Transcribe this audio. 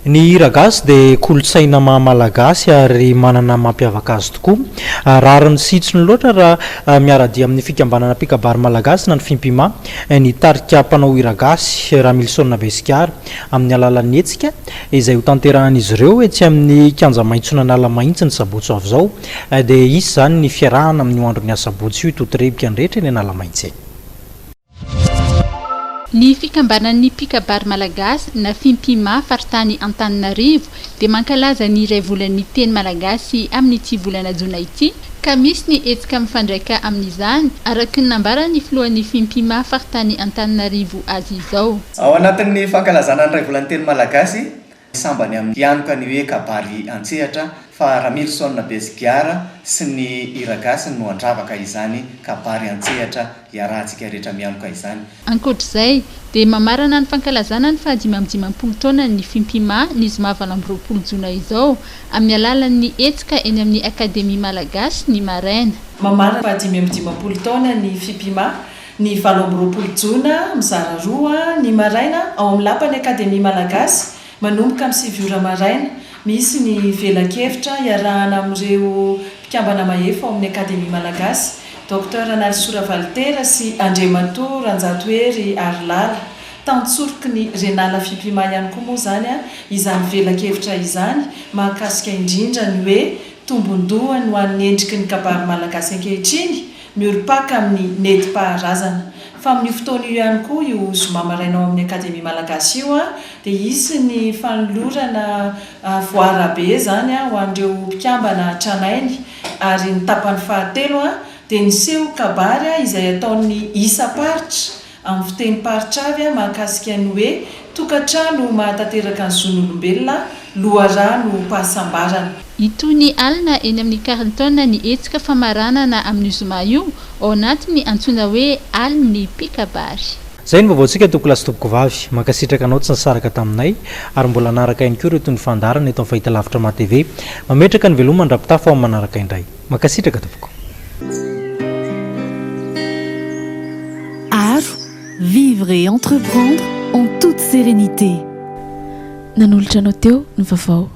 Ny hira gasy dia kolontsaina maha malagasy ary manana ny mampiavaka azy tokoa. Rariny sy hitsiny loatra raha miara-dia amin'ny fikambanana mpikabary malagasy na ny Fimpima ny tarika mpanao hira gasy Ramilison Besigara amin'ny alalan'ny hetsika izay hotanterahan'izy ireo etsy amin'ny kianja maitson'Analamahitsy ny sabotsy ho avy izao dia hisy izany ny fiarahana amin'io andron'ny asabotsy io hitotorebika ny rehetra eny Analamahitsy eny. Ny fikambanan'ny mpikabary malagasy na Fimpima faritany Antananarivo dia mankalaza ny iray volan'ny teny malagasy amin'ity volana jona ity ka misy ny hetsika mifandraika amin'izany araka ny nambaran'ny filohan'ny Fimpima faritany Antananarivo azy izao. Ao anatin'ny fankalazana ny iray volan'ny teny malagasy, sambany amin'ny hianoka ny hoe kabary an-tsehatra fa Ramilison Bezigiara sy ny hiragasiny no handravaka izany kabary an-tsehatra iarahantsika rehetra mianoka izany. Ankoatra izay, dia mamarana ny fankalazana ny fahadimy amby dimampolo taonan'ny Fimpima ny zoma 28 jona izao, amin'ny alalan'ny hetsika eny amin'ny Akademia Malagasy ny maraina. Mamarana ny fahadimy amby dimampolo taona ny Fimpima ny 28 jona, mizara roa ny maraina ao amin'ny Lapan'ny Akademia Malagasy manomboka amin'ny sivy ora maraina. Misy ny velakevitra iarahana amin'ireo mpikambana mahefa ao amin'ny Akademia Malagasy, Docteur Ranalisoa Ravalitera sy Andriamatoa Ranjatohery Harilala. Tantsoroky ny Renala Fimpima ihany koa moa izany izany velakevitra izany mahakasika indrindra ny hoe tombon-dohany ho an'ny endriky ny kabary malagasy ankehitriny miorim-paka amin'ny nentim-paharazana. Fa amin'io fotoana io ihany koa, io zoma maraina ao amin'ny Akademia Malagasy io, dia hisy ny fanolorana voarabe izany ho an'ireo mpikambana tranainy ary ny tapany fahatelo dia ny seho kabary izay ataon'ny isam-paritra amin'ny fitenim-paritra avy mahakasika ny hoe tokantrano mahatanteraka ny zon'olombelona, loharanom-pahasambarana. Hitohy ny alina eny amin'ny Carlton ny hetsika famaranana amin'io zoma io, ao anatin'ny antsoina hoe Alin'ny mpikabary. Izay ny vaovaontsika tompokolahy sy tompokovavy. Mankasitraka anao tsy nisaraka taminay ary mbola hanaraka ihany koa ireo toy ny fandaharana eto amin'ny fahitalavitra MATV. Mametraka ny veloma mandra-pitafa ho amin'ny manaraka indray. Mankasitraka tompoko. Aro, vivre et entreprendre en toute sérénité. Nanolotra anao teo ny vaovao.